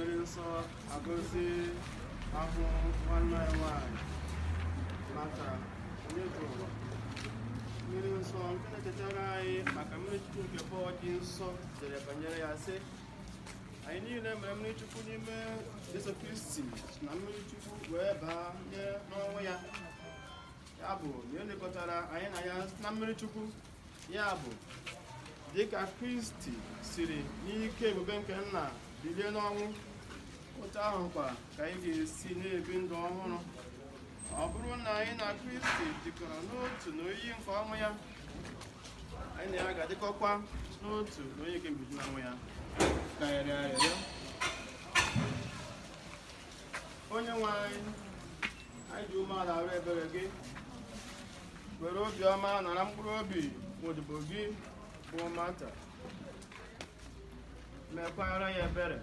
Mmiri nsọ agọzi ahụ nwanne anyị nwanyị Mata Onyejuụwa. Mmiri nsọ nke na-echetara anyị maka mmiri chukwu nke Pọl dị nsọ dere banyere ya, sị: "Anyị niile mere mmiri chukwu n'ime Jesu Kristi na mmiri chukwu wee baa nye n'ọnwụ ya." Ya bụ na elekọtara anyị na ya na mmiri chukwu. Ya bụ, dịka Kristi siri n'ike ebube nke Nna bilie n'ọnwụ, otu ahụ kwa ka anyị ga-esi na-ebi ndụ ọhụrụ. Ọ bụrụ na anyị na Kristi dịkọrọ n'otu n'oyiyi nke ọnwụ ya, anyị na ya ga-adịkọkwa n'otu n'oyiyi nke mbilite n'ọnwụ ya. Ka anyị rịọ arịrịọ. Onye nwe anyị, anyị ji umeala arịọ ebere gị. Were obiọma nara mkpụrụ obi nwaodibo gị bụ Mata, mekwara ya ebere.